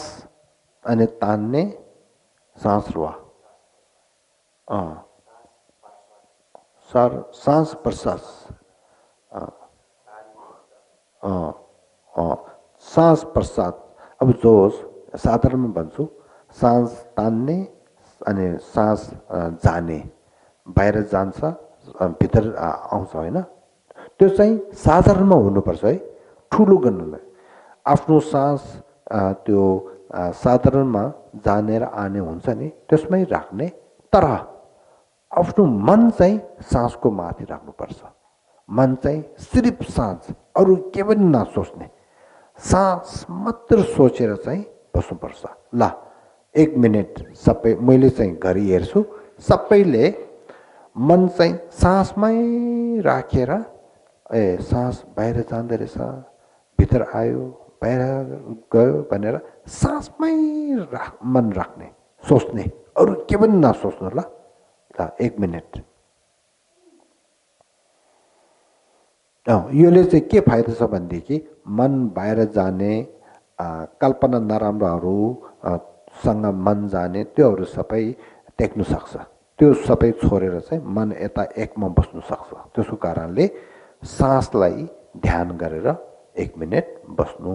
अनि तान्ने सास रुवा सास प्रश्वास सास प्रश्वास अब जो साधारणमा भन्छु सास तान्ने अनि सास जाने बाहिर जान्छ भित्र आउँछ होइन त्यो चाहिँ साधारणमा हुनुपर्छ है ठुलो गर्नुलाई आफ्नो सास त्यो साधारणमा जानेर आने हुन्छ नि त्यसमै राख्ने तर आफ्नो मन चाहिँ सासको माथि राख्नुपर्छ मन चाहिँ सिर्फ सास अरू के पनि नसोच्ने सास मात्र सोचेर चाहिँ बस्नुपर्छ ल 1 मिनट सबै मैले चाहिँ घरि हेर्छु सबैले मन चाहिँ सासमै राखेर सास बाहिर जाँदो रहेछ भित्र आयो बाहिर गयो भनेर सासमै मन राख्ने सोच्ने अरू के पनि नसोच्नु ल 1 मिनट योले चाहिँ के फाइदा छ भनेदेखि मन बाहिर जाने कल्पना नराम्रोहरू सँग मन जाने त्योहरू सबै टेक्नु सक्छ। त्यो सबै छोडेर चाहिँ मन यता एकमा बस्नु सक्छ। त्यसको कारणले सासलाई ध्यान गरेर 1 मिनेट बस्नु।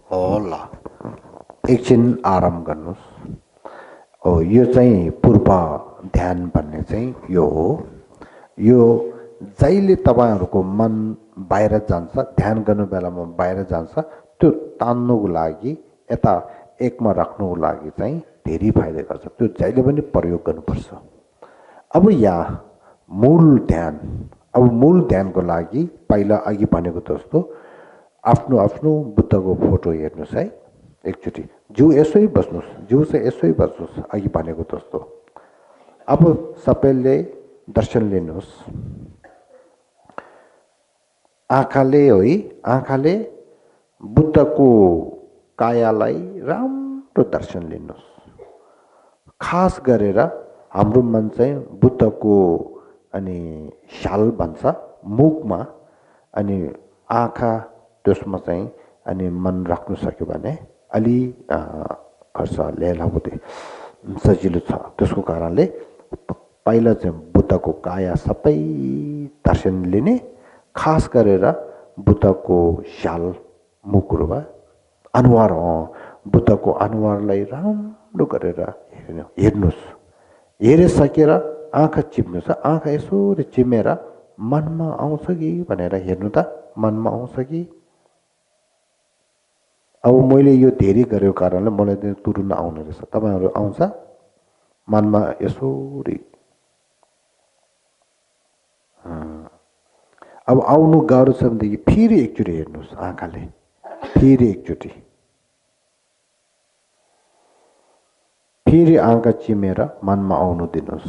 होला एकछिन आराम गर्नुहोस्। यो चाहिँ पूर्व ध्यान भन्ने चाहिँ यो हो। यो जहिले तपाईँहरूको मन बाहिर जान्छ, ध्यान गर्नु बेलामा बाहिर जान्छ, त्यो तान्नुको लागि यता एकमा राख्नुको लागि चाहिँ धेरै फाइदा गर्छ। त्यो जहिले पनि प्रयोग गर्नुपर्छ। अब यहाँ मूल ध्यानको लागि पहिला अघि भनेको जस्तो आफ्नो आफ्नो बुद्धको फोटो हेर्नुहोस् है एकचोटि। जिउ यसै बस्नुहोस्, जिउ चाहिँ यसै बस्नुहोस् अघि भनेको जस्तो। अब सबैले दर्शन लिनुहोस्। आँखाले बुद्धको कायालाई राम्रो दर्शन लिनुहोस्। खास गरेर हाम्रो मन चाहिँ बुद्धको अनि शाल भन्छ मुखमा, अनि आँखा त्यसमा चाहिँ अनि मन राख्नु सक्यो भने अलि खर्च ल्याउलाबुते सजिलो छ। त्यसको कारणले पहिला चाहिँ बुद्धको काया सबै दर्शन लिने, खास गरेर बुद्धको शाल मुखमा अनुहार बुद्धको अनुहारलाई राम्रो गरेर हेर्नुहोस्। हेरिसकेर आँखा चिम्नुहोस्। आँखा यसो चिमेर मनमा आउँछ कि भनेर हेर्नु त, मनमा आउँछ कि। अब मैले यो धेरै गरेको कारणले मलाई तुरुन्त आउने रहेछ। तपाईँहरू आउँछ मनमा यसोरी। अब आउनु गाह्रो छ भनेदेखि फेरि एकचोटि हेर्नुहोस् आँखाले, फेरि एकचोटि, फेरि आँखा चिमेर मनमा आउनु दिनुहोस्।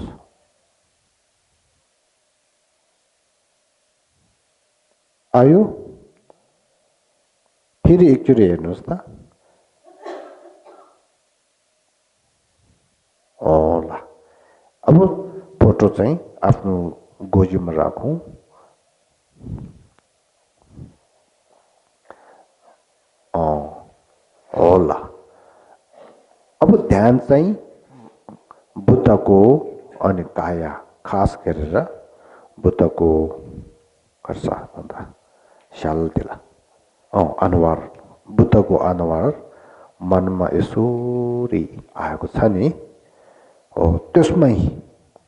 आयो, फेरि एकचोटि हेर्नुहोस् त। होला, अब फोटो चाहिँ आफ्नो गोजीमा राखौँ। होला, अब ध्यान चाहिँ बुद्धको अनि काया, खास गरेर बुद्धको खर्सा भन्दा शालतिर अनुहार, बुद्धको अनुहार मनमा यसोरी आएको छ नि, हो त्यसमै।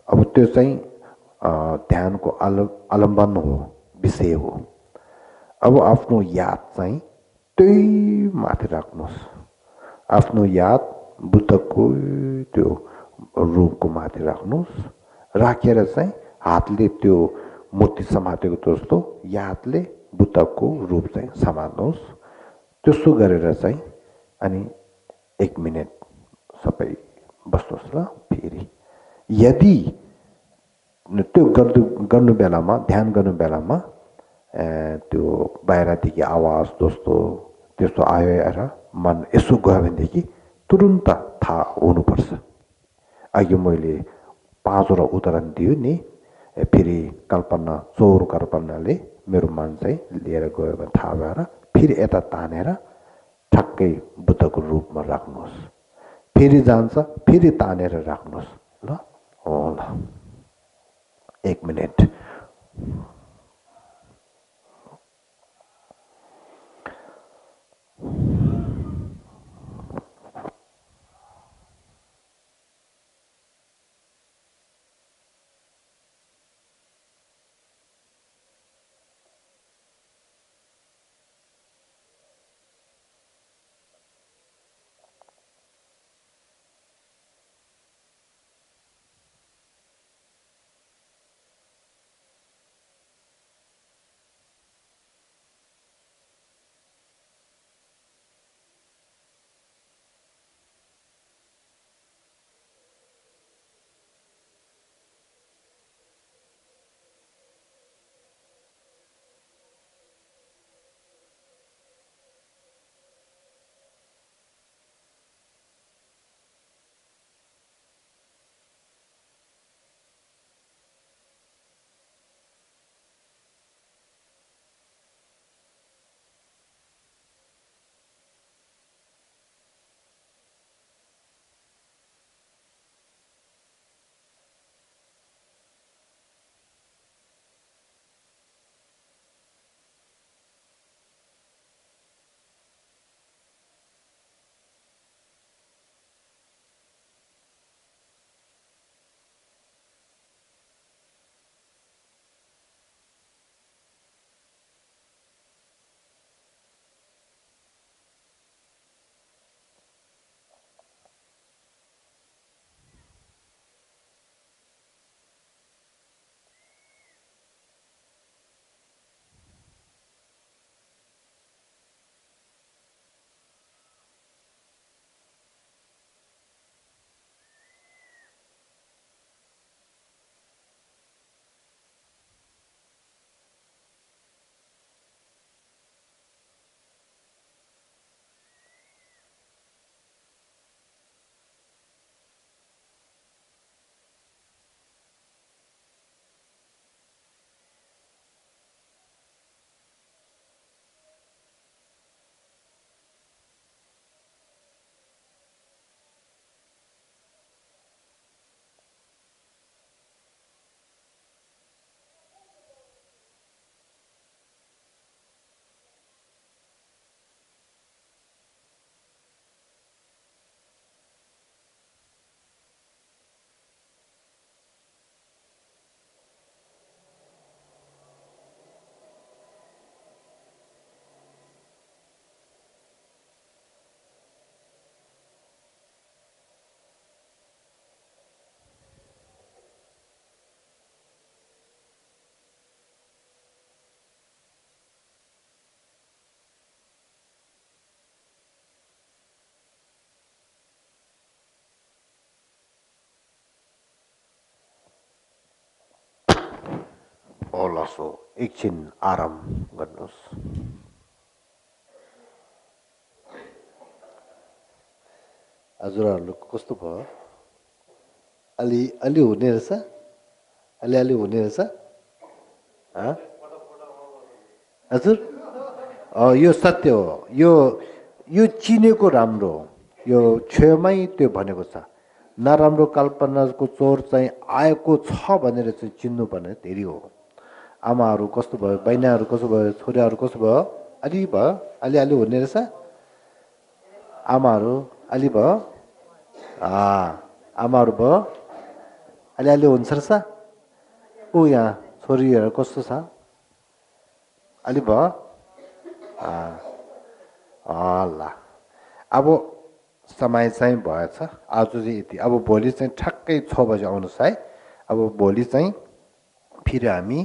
अब त्यो चाहिँ ध्यानको आलम्बन हो, विषय हो। अब आफ्नो याद चाहिँ त्यही माथि राख्नुहोस्। आफ्नो याद बुद्धको त्यो रूपको माथि राख्नुहोस्। राखेर चाहिँ हातले त्यो मूर्ति समातेको जस्तो यादले बुद्धको रूप चाहिँ समात्नुहोस्। त्यसो गरेर चाहिँ अनि 1 मिनेट सबै बस्नुहोस् ल फेरि यदि त्यो गर्नु बेलामा ध्यान गर्नु बेलामा त्यो बाहिरदेखि आवाज जस्तो त्यस्तो आएर मन यसो गयो भनेदेखि तुरुन्त थाहा हुनुपर्छ अघि मैले 5 उदाहरण दियो नि फेरि कल्पना चोर कल्पनाले मेरो मन चाहिँ लिएर गयो भने थाहा भएर फेरि यता तानेर ठक्कै बुद्धको रूपमा राख्नुहोस् फेरि जान्छ फेरि तानेर राख्नुहोस् ल हो ल 1 मिनेट ओलासो एकछिन आराम गर्नुहोस् हजुरहरूको कस्तो भयो अलि अलि हुने रहेछ अलि हुने रहेछ हजुर यो सत्य हो यो चिनेको राम्रो यो छेउमै त्यो भनेको छ नराम्रो कल्पनाको चोर चाहिँ आएको छ भनेर चाहिँ चिन्नुपर्ने धेरै हो आमाहरू कस्तो भयो बहिनीहरू कस्तो भयो छोराहरू कस्तो भयो अलि हुने रहेछ आमाहरू अलि भयो आमाहरू भयो अलि हुन्छ रहेछ ऊ यहाँ छोरीहरू कस्तो छ अलि भयो ल अब समय चाहिँ भएछ आज चाहिँ यति अब भोलि चाहिँ ठ्याक्कै 6 बजी आउनुहोस् है अब भोलि चाहिँ फेरि हामी